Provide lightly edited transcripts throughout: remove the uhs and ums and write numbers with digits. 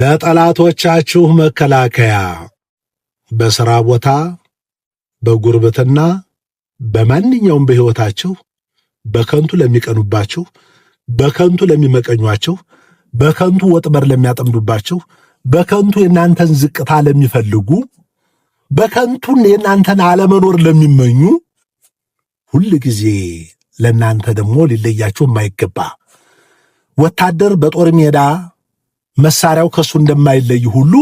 ለጠላቶቻችሁ መከላከያ በሥራ ቦታ፣ በጉርብትና፣ በማንኛውም በሕይወታችሁ በከንቱ ለሚቀኑባችሁ፣ በከንቱ ለሚመቀኟችሁ፣ በከንቱ ወጥመድ ለሚያጠምዱባችሁ፣ በከንቱ የእናንተን ዝቅታ ለሚፈልጉ፣ በከንቱ የእናንተን አለመኖር ለሚመኙ፣ ሁል ጊዜ ለእናንተ ደግሞ ሊለያችሁ የማይገባ፣ ወታደር በጦር ሜዳ መሳሪያው ከእሱ እንደማይለይ ሁሉ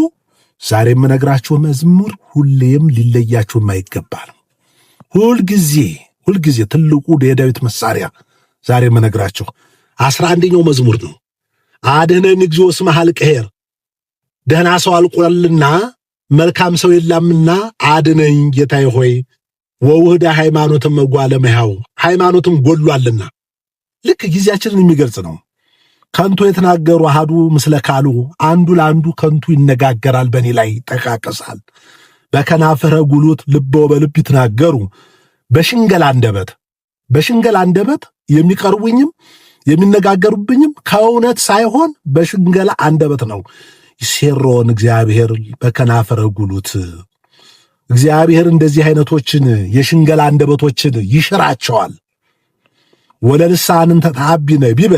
ዛሬ የምነግራችሁ መዝሙር ሁሌም ሊለያችሁ የማይገባ ነው። ሁልጊዜ ሁልጊዜ ትልቁ የዳዊት መሳሪያ ዛሬ የምነግራችሁ 11ኛው መዝሙር ነው። አድኅነኒ እግዚኦ እስመ ኀልቀ ኄር፣ ደህና ሰው አልቆልና መልካም ሰው የላምና አድነኝ ጌታዬ ሆይ። ወውህደ ሃይማኖትም እጓለ እመሕያው፣ ሃይማኖትም ጎድሏልና። ልክ ጊዜያችንን የሚገልጽ ነው። ከንቱ የተናገሩ አሃዱ ምስለ ካሉ፣ አንዱ ለአንዱ ከንቱ ይነጋገራል፣ በእኔ ላይ ይጠቃቀሳል። በከናፍረ ጉሉት ልበ በልብ ይትናገሩ፣ በሽንገላ አንደበት፣ በሽንገላ አንደበት የሚቀርቡኝም የሚነጋገሩብኝም ከእውነት ሳይሆን በሽንገላ አንደበት ነው። ሴሮን እግዚአብሔር በከናፈረ ጉሉት፣ እግዚአብሔር እንደዚህ አይነቶችን የሽንገላ አንደበቶችን ይሽራቸዋል። ወለልሳንን ተታቢ ነቢበ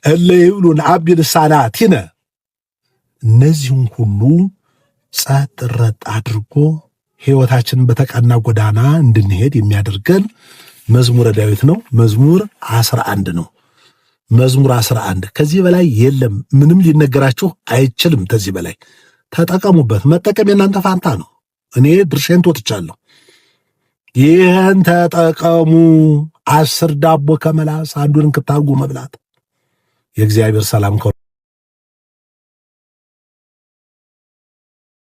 እለ ይብሉን አቢ ልሳናቲነ፣ እነዚህን ሁሉ ጸጥ ረጥ አድርጎ ሕይወታችንን በተቃና ጎዳና እንድንሄድ የሚያደርገን መዝሙረ ዳዊት ነው። መዝሙር 11 ነው። መዝሙር 11 ከዚህ በላይ የለም። ምንም ሊነገራችሁ አይችልም። ከዚህ በላይ ተጠቀሙበት። መጠቀም የእናንተ ፋንታ ነው። እኔ ድርሼን ትወጥቻለሁ። ይህን ተጠቀሙ። 10 ዳቦ ከመላስ አንዱን እንክታርጉ መብላት። የእግዚአብሔር ሰላም